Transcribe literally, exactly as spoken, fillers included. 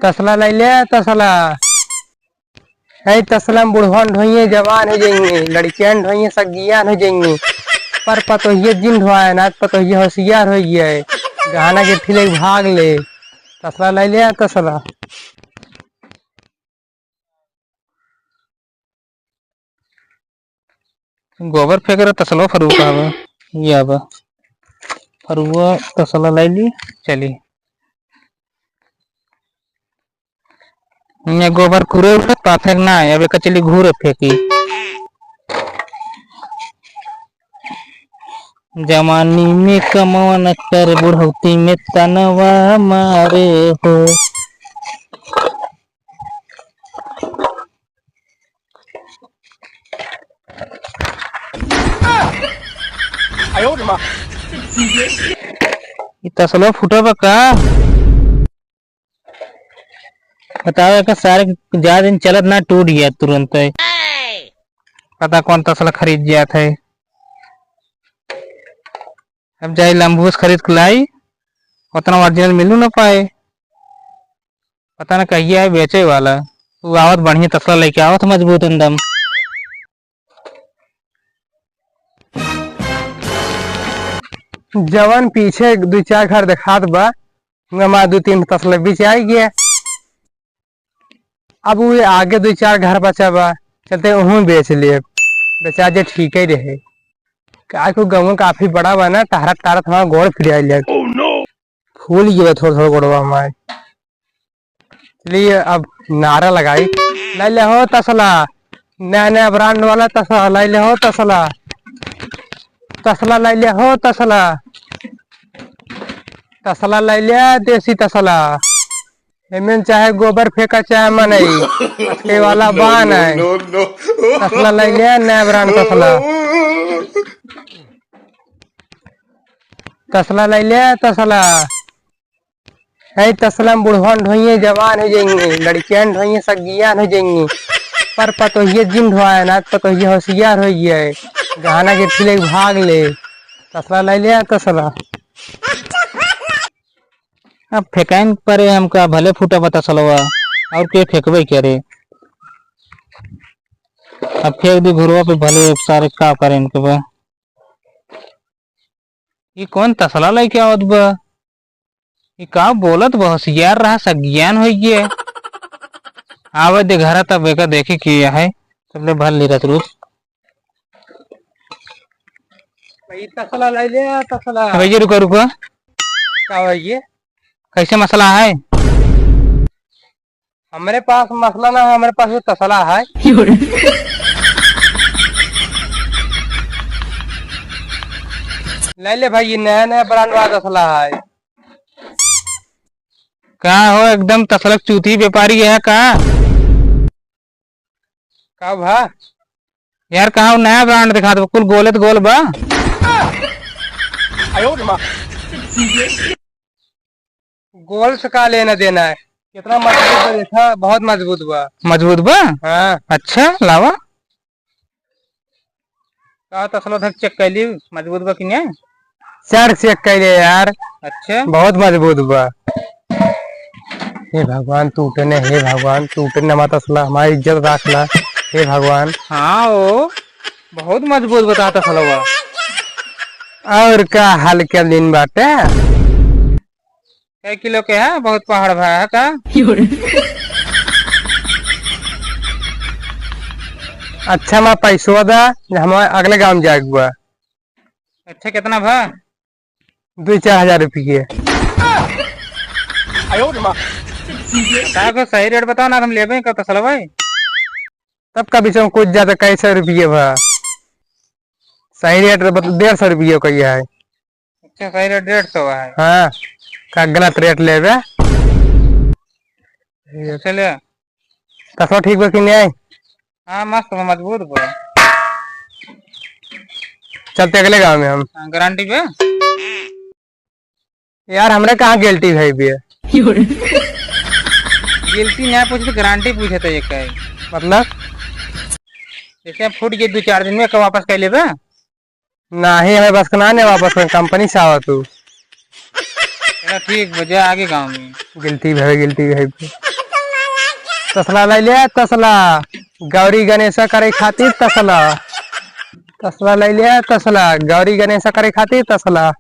तसला लइ ले, तसला। है तसला में बुढ़वन ढोइये जवान होइ जाइये, लड़कियन ढोइये सगियान होइ जाइये। पर पतोहिये जिन ढोआए ना, पतोहिये होशियार होइ गए। गहना गिट्ठी लेके भाग ले। तसला लइ ले, तसला। गोबर फेंक रहा तसलो फरुआ का बा। ये बा। फरुआ तसला लइ ली, चली। ये गोबर कुरे उरे पाथर ना है, अब एक चली घूरे फेंकी। जवानी में कमवा न कर, बुढ़ौती में तनवा मारे हो। ई तसलो फूटल बा का? बताओ, एक सारे ज्यादा दिन चलत ना, टूट गया तुरंत है। पता कौन तसला खरीद जात है। अब जाई लम्बूस खरीद के लाई, उतना ओरिजिनल मिलू ना पाए। पता ना कहिया है बेचे वाला। वो आवत बढ़िया तसला लेके आवत, मजबूत एकदम। जवन पीछे दुइ चार घर देखात बा, उहाँ मा दुइ तीन तसला बीच आइ गया। अब वो आगे दुइ चार घर बचा बा, चलते उहूँ बेच लेब, बेचा जे ठीक ही रहे। काहे को गौवा काफी बड़ा बा ना, टहरत टहरत हमार गोड़ फिर आइल। फूल गया थोड़ा थोड़ा गोड़वा हमार। चलिए अब नारा लगाई, लइ ले हो तसला, नया नया ब्रांड वाला तसला, लइ ले हो तसला, तसला लइ ले हो तसला, तसला लइ ले देसी तसला, एमें चाहे गोबर फेंका चाहे मनई, असके वाला बान है, तसला लइ ले नया ब्रांड तसला, तसला लइ ले तसला। है तसला में बुढ़वन ढोइये जवान होइ जाइये, लड़कियन ढोइये सगियान होइ जाइये। पर पतोहिये जिन ढोआए ना, पतोहिये होशियार होइ गए। गहना गिट्ठी लेके भाग ले। तसला लइ ले, तसला। अब फेंकाइन परे हमका, भले फूटा बा तसलवा, और के फेंकबे करे। अब फेंक दी घुरवा पे, भले सारे का करे इनके बा। ई कौन तसला लइके आवत बा? ई का बोलत बा? होशियार रहा, सज्ञान होइ गया। आवे दे घरा तब एका देखी के है। सबले भर ली रत रूप। भाई तसला लइ ले, तसला। भैया रुको, रुको। का भैया? कैसे मसला है? हमरे पास मसला ना है, हमरे पास वो तसला है। लइ ले भाई, ये नया नया ब्रांड वाला तसला है। का हो, एकदम तसलक चूती व्यापारी है का? का भा? यार, कहाँ नया ब्रांड दिखात बा, कुल गोले त गोल बा। गोल से का लेना देना है? कितना मजबूत बा, देखा, बहुत मजबूत बा। मजबूत बा? हाँ। अच्छा, लावा। का तसलो धक चेक कर ली, मजबूत बा कि नहीं? चार चेक कर ले यार। अच्छा। बहुत मजबूत बा। हे भगवान, टूटे ने, हे भगवान, टूटे ने, माता सुना, हमारी इज्जत राखना, हे भगवान। हाँ, ओ, बहुत मजबूत बा तसलवा। और का हाल के दिन बाटे? कै किलो के है? बहुत पहाड़ भा है का? अच्छा, मैं पैसवा दा, हम अगले गांव जाए के बा। अच्छा, कितना भा? दुइ चार हजार रुपये। का को सही रेट बताओ ना, हम लेबे का तसलवा। तब का बीच में कुछ ज्यादा कैसे रुपये भा? सही रेट बत-, डेढ़ सौ रुपये का ये है। अच्छा, सही रेट डेढ़ सौ है। हाँ, का गलत रेट लेबे? अच्छा, ले। तसवा ठीक बा कि नहीं? हाँ, मस्त बा, मजबूत बा। चलते अगले गांव में हम। हाँ, गारंटी पे? यार, हमरे कहाँ गिल्टी भाई भी है? गिल्टी ना पूछे तो गारंटी पूछे तो ये कहे। मतलब? जैसे फूट गए दो चार दिन में, कब वापस कर लेबे? नाही, हमें बस के ना ने वापस में, कंपनी से आवा तू। चला ठीक बा, जा आगे गाँव में। गिल्टी भाई, गिल्टी भाई। तसला लइ ले तसला, गौरी गणेश करे खातिर तसला। तसला लइ ले तसला, गौरी गणेश करे खातिर तसला।